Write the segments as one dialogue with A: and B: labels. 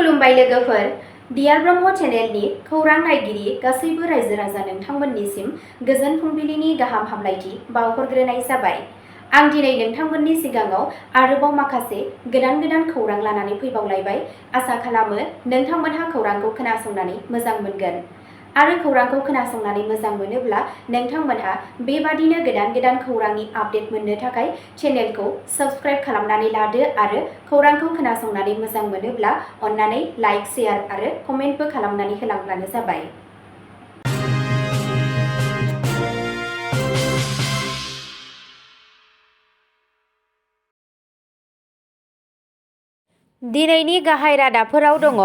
A: खुलुमबाय लोगोफोर, डियार ब्रह्म चेनेलनि खौरां नायगिरि गासैबो रायजो राजा नोंथांमोननिसिम गोजोन फुंबिलिनि गाहाम हामलायथि बावहरग्रोनाय जाबाय। आं दिनै नोंथांमोननि सिगाङाव आरोबाव माखासे गोदान खौरां लानानै फैबावलायबाय। आसा खालामो नोंथांमोनहा खौरांखौ खोनासंनानै मोजां मोनगोन। आरो खौरांखौ खोनासंनानै मोजां मोनोब्ला नोंथांमोनहा बेबादिनो गोदान खौरांनि आपडेट मोननो थाखाय चेनेलखौ साबस्क्राइब खालामनानै लादो आरो खौरांखौ खोनासंनानै मोजां मोनोब्ला अन्नानै लाइक, शेयार आरो कमेन्टबो खालामनानै होलांब्लानो जाबाय। दिनैनि गाहाय रादाबफोराव दङ।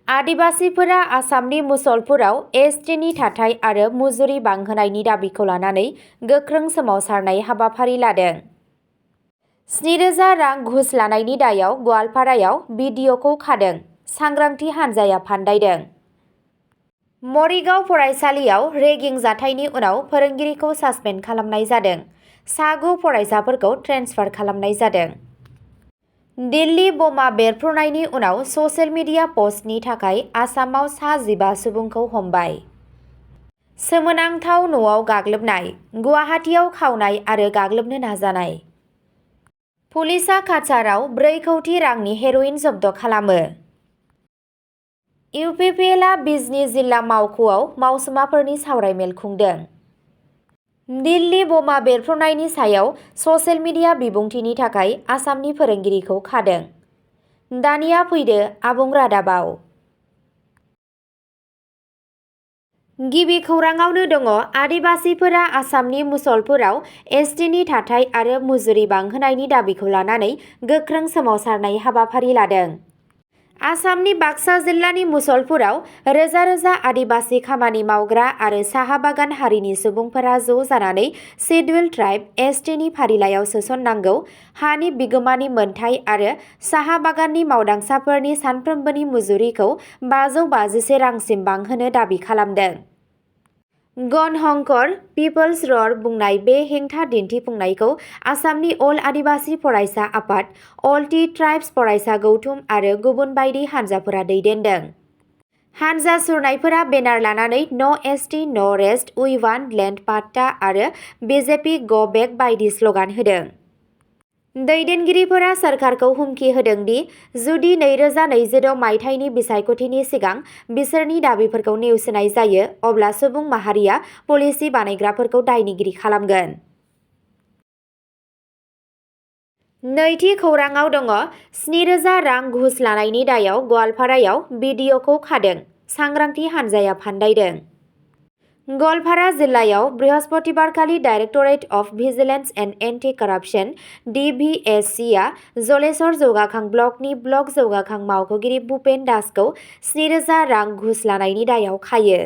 A: आदिबासीफोरा आसामनि मुसलपुराव एसटिनि थाथाय आरो मुजुरि बांहोनायनि दाबिखौ लानानै गोख्रों सोमावसारनाय हाबाफारि लादों। 7,000 रां घुस लानायनि दायाव गवालपारायाव बिडिअ'खौ खादों, सांग्रांथि हान्जाया फान्दायदों। मरिगाव फरायसालियाव रेगिं जाथायनि उनाव फोरोंगिरिखौ सासपेन्ड खालामनाय जादों। सा 9 फरायसाफोरखौ ट्रेन्सफार खालामनाय जादों। दिल्ली बमा बेरफ्रुनायनि उनाव ससियेल मिडिया पस्टनि थाखाय आसामाव सा 15 सुबुंखौ हमबाय। सोमोनांथाव न'आव गाग्लोबनाय, गुवाहाटीआव खावनाय आरो गाग्लोबनो नाजानाय। पुलिसआ काछाराव 4 कौटि रांनि हेर'इन जब्द खालामो। इउपिपिएलआ बिजनी जिल्ला मावख'आव मावसुमाफोरनि सावरायमेल खुंदों। दिल्ली बमा बेरफ्रुनायनि सायाव ससियेल मिडिया बिबुंथिनि थाखाय आसामनि फोरोंगिरिखौ खादों। दानिया फैदो आबुं रादाबाव। गिबि खौराङावनो दङ। आदिबासीफोरा आसामनि मुसलपुराव एसटिनि थाथाय आरो मुजुरि बांहोनायनि दाबिखौ लानानै गोख्रों सोमावसारनाय हाबाफारि लादों। आसामनि बाक्सा जिल्लानि मुसलपुराव रोजा आदिबासी खामानि मावग्रा आरो साहा बागान हारिनि सुबुंफोरा ज' जानानै सिडुल ट्राइब एसटिनि फारिलाइयाव सोसननांगौ हानि बिगोमानि मोनथाय आरो साहा बागाननि मावदांसाफोरनि सानफ्रोमबोनि मुजुरिखौ 551 रांसिम बांहोनो दाबि खालामदों। गणशंकर पिपल्स र'र बुंनाय बे हेंथा दिन्थिफुंनायखौ आसामनि अल आदिबासी फरायसा आफाद, अल टि ट्राइब्स फरायसा गौथुम आरो गुबुन बायदि हानजाफोरा दैदेनदों। हानजा सुरनायफोरा बेनार लानानै न' एसटि न' रेस्ट, उइ वान्ट लेन्ड पाट्टा आरो बिजेपि ग बेक बायदि स्लगान होदों। दैदेनगिरिफोरा सोरखारखौ हुमखि होदों दि जुदि 2026 मायथाइनि बिसायख'थिनि सिगां बिसोरनि दाबिफोरखौ नेवसिनाय जायो अब्ला सुबुं माहारिया पलिसि बानायग्राफोरखौ दायनिगिरि खालामगोन। नैथि खौराङाव दङ। 7,000 रां घुस लानायनि दायाव गवालपारायाव बिडिअ'खौ खादों, सांग्रांथि हान्जाया फान्दायदों। गवालपारा जिल्लायाव बृहस्पतिबारखालि directorate of vigilance and anti corruption (DVSC) Jaleswar जौगाखां ब्लकनि ब्लक जौगाखां मावख'गिरि भुपेन दासखौ 7,000 रां घुस लानायनि दायाव खायो।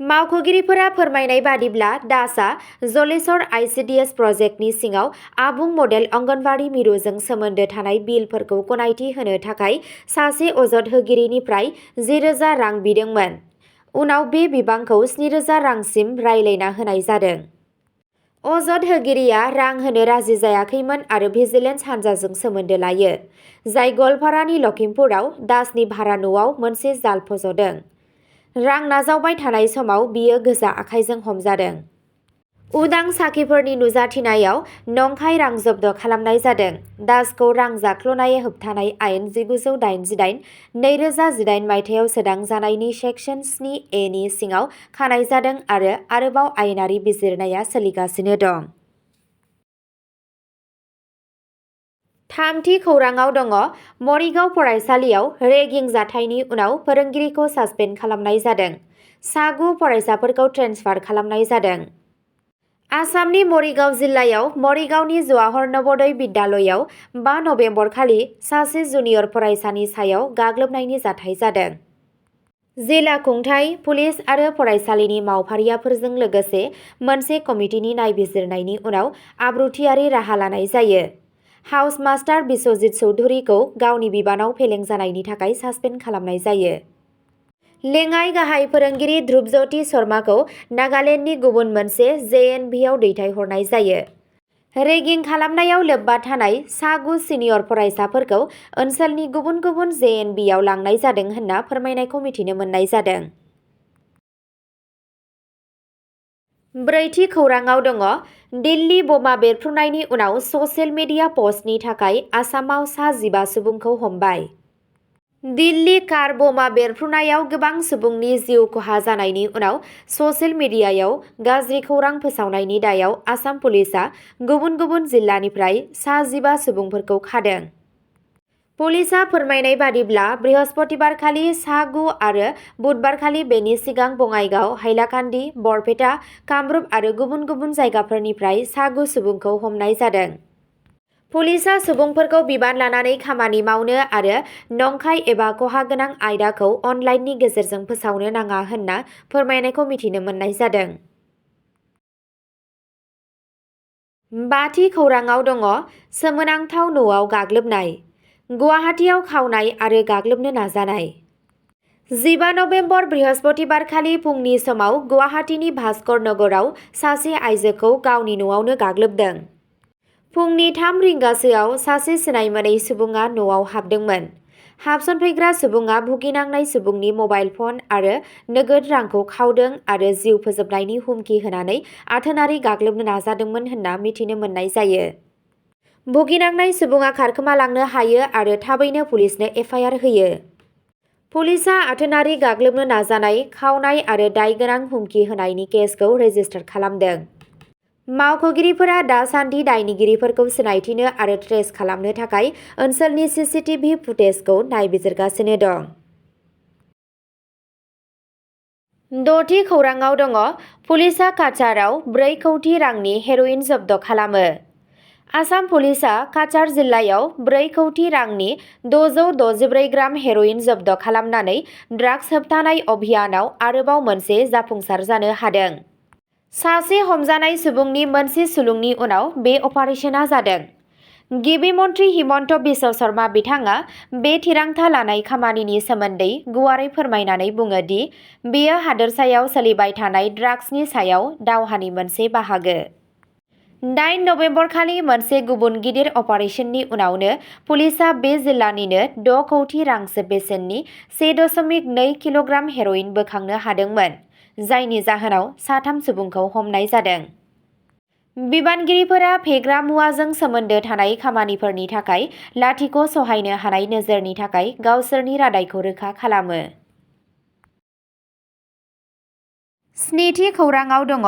A: मावख'गिरिफोरा फोरमायनाय बादिब्ला दासआ जलेश्वर आइसिडिएस प्रजेक्टनि सिङाव आबुं मडेल अंगनवाड़ी मिरुजों सोमोन्दो थानाय बिलफोरखौ गनायथि होनो थाखाय सासे अजद होगिरिनिफ्राय 10,000 रां बिदोंमोन। उनाव बे बिबांखौ 7,000 रांसिम रायलायना होनाय जादों। अजद होगिरिया रां होनो राजि जायाखैमोन आरो भिजिलेन्स हान्जाजों सोमोन्दो लायो, जाय गवालपारानि लखिमपुराव दासनि भारा न'आव मोनसे जाल फज'दों। रां नाजावबाय थानाय समाव बियो गोजा आखाइजों हमजादों। उदां साखिफोरनि नुजाथिनायाव नंखाय रां जब्द खालामनाय जादों। दासखौ रां जाख्ल'नाय होबथानाय आयेन 1988 2018 मायथाइयाव सोदांजानायनि सेक्सन 7A नि सिङाव खानाय जादों आरो आरोबाव आयेनारि बिजिरनाया सोलिगासिनो दं। थामथि खौराङाव दङ। मरिगाव फरायसालियाव रेगिं जाथायनि उनाव फोरोंगिरिखौ सासपेन्ड खालामनाय जादों। सा 9 फरायसाफोरखौ ट्रेन्सफार खालामनाय जादों। आसामनि मरिगाव जिल्लायाव मरिगावनि जवाहर नवोदय बिद्यालयआव 5 नबेम्बर खालि सासे जुनियर फरायसानि सायाव गाग्लोबनायनि जाथाय जादों। जिल्ला खुंथाय, पुलिस आरो फरायसालिनि मावफारियाफोरजों लोगोसे मोनसे कमिटिनि नायबिजिरनायनि उनाव आब्रुथियारि राहा लानाय जायो। हाउस मास्टार बिस्वजित चौधुरीखौ गावनि बिबानाव फेलें जानायनि थाखाय सासपेन्ड खालामनाय जायो। लेङाइ गाहाय फोरोंगिरि ध्रुबज्यति शर्माखौ नागालेन्डनि गुबुन मोनसे JNV आव दैथायहरनाय जायो। रेगिं खालामनायाव लोब्बा थानाय सा 9 सिनियर फरायसाफोरखौ ओनसोलनि गुबुन गुबुन JNBआव लांनाय जादों होनना फोरमायनायखौ मिथिनो मोननाय जादों। ब्रैथि खौराङाव दङ दिल्ली बमा बेरफ्रुनायनि उनाव ससियेल मिडिया पस्टनि थाखाय आसामाव सा 15 सुबुंखौ हमबाय। दिल्ली कार बमा बेरफ्रुनायाव गोबां सुबुंनि जिउ खहा जानायनि उनाव ससियेल मिडियायाव गाज्रि खौरां फोसावनायनि दायाव आसाम पुलिसआ गुबुन गुबुन जिल्लानिफ्राय सा 15 सुबुंफोरखौ खादों। पुलिसआ फोरमायनाय बादिब्ला बृहस्पतिबारखालि सा 9 आरो बुधबारखालि बेनि सिगां बङाइगाव, हाइलाकान्दि, बरपेटा, कामरुप आरो गुबुन गुबुन जायगाफोरनिफ्राय सा 9 सुबुंखौ हमनाय जादों। पुलिसआ सुबुंफोरखौ बिबान लानानै खामानि मावनो आरो नंखाय एबा खहा गोनां आयदाखौ अनलाइननि गेजेरजों फोसावनो नाङा होनना फोरमायनायखौ मिथिनो मोननाय जादों। बाथि खौराङाव दङ सोमोनांथाव न'आव गाग्लोबनाय। गुवाहाटीआव खावनाय आरो गाग्लोबनो नाजानाय। 15 नबेम्बर बृहस्पतिबारखालि फुंनि समाव गुवाहाटीनि भास्कर नगराव सासे आइजोखौ गावनि न'आवनो गाग्लोबदों। फुंनि 3 रिंगासोआव सासे सिनाय मोनै सुबुङा न'आव हाबदोंमोन। हाबसनफैग्रा सुबुङा भुगिनांनाय सुबुंनि मबाइल फन आरो नोगोद रांखौ खावदों आरो जिउ फोजोबनायनि हुमखि होनानै आथोनारि गाग्लोबनो नाजादोंमोन होनना मिथिनो मोननाय जायो। भुगिनांनाय सुबुङा खारखोमालांनो हायो आरो थाबैनो पुलिसनो FIR होयो। पुलिसआ आथोनारि गाग्लोबनो नाजानाय, खावनाय आरो दायगोनां हुमखि होनायनि केसखौ रेजिस्टार खालामदों। मावख'गिरिफोरा दासान्दि दायनिगिरिफोरखौ सिनायथिनो आरो ट्रेस खालामनो थाखाय ओनसोलनि CCTV फुटेजखौ नायबिजिरगासिनो दं। द'थि खौराङाव दङ पुलिसआ काछाराव 4 कौटि रांनि हेर'इन जब्द खालामो। आसाम पुलिसआ काछार जिल्लायाव 4 कौटि रांनि 664 ग्राम हेर'इन जब्द खालामनानै ड्राग्स होबथानाय अभियानाव आरोबाव मोनसे जाफुंसार जानो हादों। सासे हमजानाय सुबुंनि मोनसे सुलुंनि उनाव बे अपारेशना जादों। गिबि मन्थ्रि हिमन्त बिश्व शर्मा बिथाङा बे थिरांथा लानाय खामानिनि सोमोन्दै गुवारै फोरमायनानै बुङो दि बेयो हादोरसायाव सोलिबाय थानाय ड्राग्सनि सायाव दावहानि मोनसे बाहागो। 8 नबेम्बरखालि मोनसे गुबुन गिदिर अपारेशननि उनावनो पुलिसआ बे जिल्लानिनो 6 कौटि रांसो बेसेननि 1.2 किल'ग्राम हेर'इन बोखांनो हादोंमोन, जायनि जाहोनाव 3 सुबुंखौ हमनाय जादों। बिबानगिरिफोरा फेग्रा मुवाजों सोमोन्दो थानाय खामानिफोरनि थाखाय लाथिख' सहायनो हानाय नोजोरनि थाखाय गावसोरनि रादायखौ रोखा खालामो। स्निथि खौराङाव दङ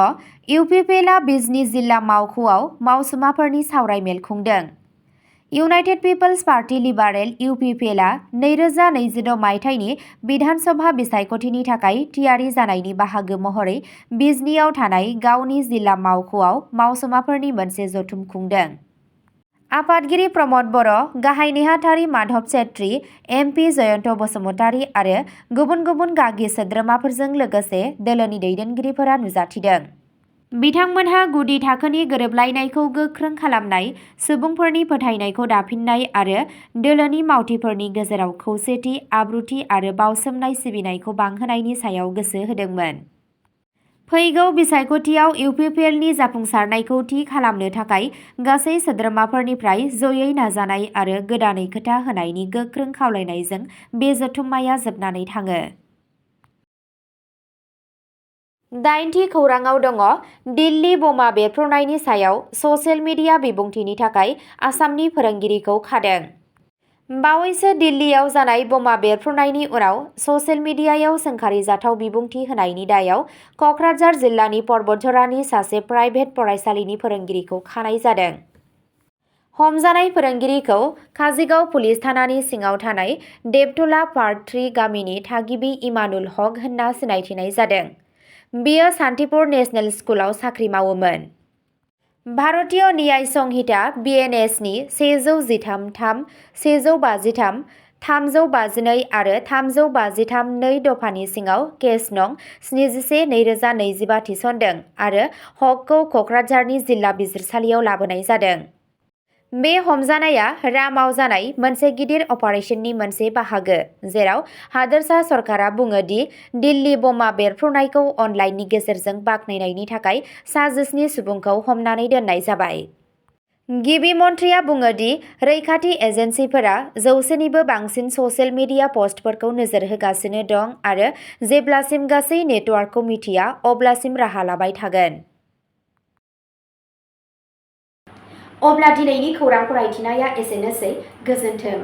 A: इउपिपिएलआ बिजनी जिल्ला मावख'आव मावसुमाफोरनि सावरायमेल खुंदों। इउनाइटेड पिपल्स पार्टी लिबारेल इउपिपिएलआ 2026 मायथाइनि बिधान सभा बिसायख'थिनि थाखाय थियारि जानायनि बाहागो महरै बिजनीआव थानाय गावनि जिल्ला मावख'आव मावसुमाफोरनि मोनसे जथुम खुंदों। आफादगिरि प्रमद बर', गाहाय नेहाथारि माधव छेत्री, MP जयन्त बसुमतारी आरो गुबुन गुबुन गागि सोद्रोमाफोरजों लोगोसे दोलोनि दैदेनगिरिफोरा नुजाथिदों। बिथांमोनहा गुदि थाखोनि गोरोबलायनायखौ गोख्रों खालामनाय, सुबुंफोरनि फोथायनायखौ दाफिननाय आरो दोलोनि मावथिफोरनि गेजेराव खौसेथि, आब्रुथि आरो बावसोमनाय सिबिनायखौ बांहोनायनि सायाव गोसो होदोंमोन। फैगौ बिसायख'थियाव इउपिपिएलनि जाफुंसारनायखौ थि खालामनो थाखाय गासै सोद्रोमाफोरनिफ्राय जयै नाजानाय आरो गोदानै खोथा होनायनि गोख्रों खावलायनायजों बे जथुम्माया जोबनानै थाङो। 8थि खौराङाव दङ दिल्ली बमा बेरफ्रुनायनि सायाव ससियेल मिडिया बिबुंथिनि थाखाय आसामनि फोरोंगिरिखौ खादों। बावैसो दिल्लीयाव जानाय बमा बेरफ्रुनायनि उनाव ससियेल मिडियायाव सोंखारिजाथाव बिबुंथि होनायनि दायाव कक्राझार जिल्लानि पर्बतझरानि सासे प्राइभेट फरायसालिनि फोरोंगिरिखौ खानाय जादों। हमजानाय फोरोंगिरिखौ काजिगाव पुलिस थानानि सिङाव थानाय देबथला पार्ट 3 गामिनि थागिबि इमानुल हक होनना सिनायथिनाय जादों। बियो शान्तिपुर नेशनेल स्कुलाव साख्रि मावोमोन। भारतीय न्याय संहिता BNS नि 113(3), 153, 352 आरो 353 2 दफानि सिङाव केस नं 71/2025 थिसनदों आरो हकखौ कक्राझारनि जिल्ला बिजिरसालियाव लाबोनाय जादों। बे हमजानाया रामाव जानाय मोनसे गिदिर अपारेशननि मोनसे बाहागो, जेराव हादोरसा सरकारा बुङो दि दिल्ली बमा बेरफ्रुनायखौ अनलाइननि गेजेरजों बाखनायनायनि थाखाय सा 17 सुबुंखौ हमनानै दोननाय जाबाय। गिबि मन्थ्रिया बुङो दि रैखाथि एजेन्सिफोरा 100निबो बांसिन ससियेल मिडिया पस्टफोरखौ नोजोर होगासिनो दं आरो जेब्लासिम गासै नेटवार्कखौ मिथिया अब्लासिम राहा लाबाय थागोन। अब्ला दिनैनि खौरां फरायथिनाया एसेनोसै। गोजोन्थों।